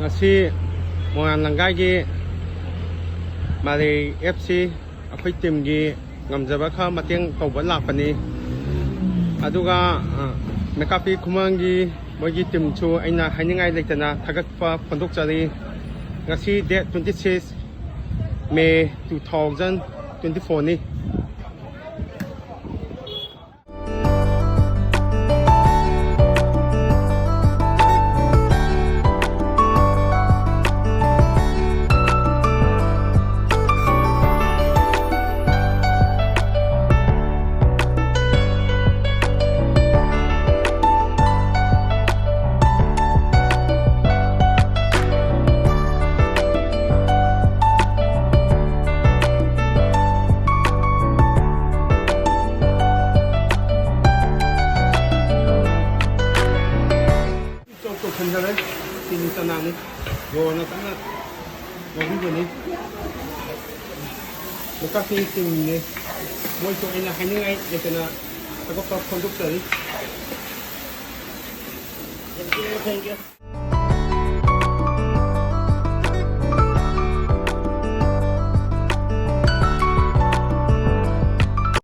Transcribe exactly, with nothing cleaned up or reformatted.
ꯉꯁꯤ ꯃꯣꯏꯔꯥꯡ ꯂꯪꯒꯥꯏꯒꯤ ꯃꯔꯩ F C ꯑꯩꯈꯣꯏ ꯇꯤꯝꯒꯤ ꯉꯝꯖꯕ ꯈꯔ ꯃꯇꯦꯡ ꯇꯧꯕ ꯂꯥꯛꯄꯅꯤ꯫ ꯑꯗꯨꯒ, ꯑ, ꯃꯦꯀꯥꯄꯤ ꯈꯨꯃꯟꯒꯤ ꯃꯣꯏꯒꯤ ꯇꯤꯝꯁꯨ ꯑꯩꯅ ꯍꯥꯏꯅꯤꯡꯉꯥꯏ ꯂꯩꯇꯅ ꯊꯥꯒꯠꯄ ꯐꯣꯡꯗꯣꯛꯆꯔꯤ꯫ ꯉꯁꯤ date twenty six May two thousand twenty fourꯅꯤ꯫ ꯆꯧ ꯇꯧꯁꯟꯖꯔꯦ꯫ ꯆꯤꯅꯤ ꯆꯅꯥꯅꯤ꯫ ꯌꯣꯟꯅ ꯀꯟꯅ ꯉꯧꯕꯤꯕꯅꯤ꯫ ꯂꯣꯛꯇꯥꯛꯀꯤ ꯇꯤꯝꯅꯤ꯫ ꯃꯣꯏꯁꯨ ꯑꯩꯅ ꯍꯥꯏꯅꯤꯡꯉꯥꯏ ꯂꯩꯇꯅ ꯊꯥꯒꯠꯄ ꯐꯣꯡꯗꯣꯛꯆꯔꯤ꯫ Thank you, thank you.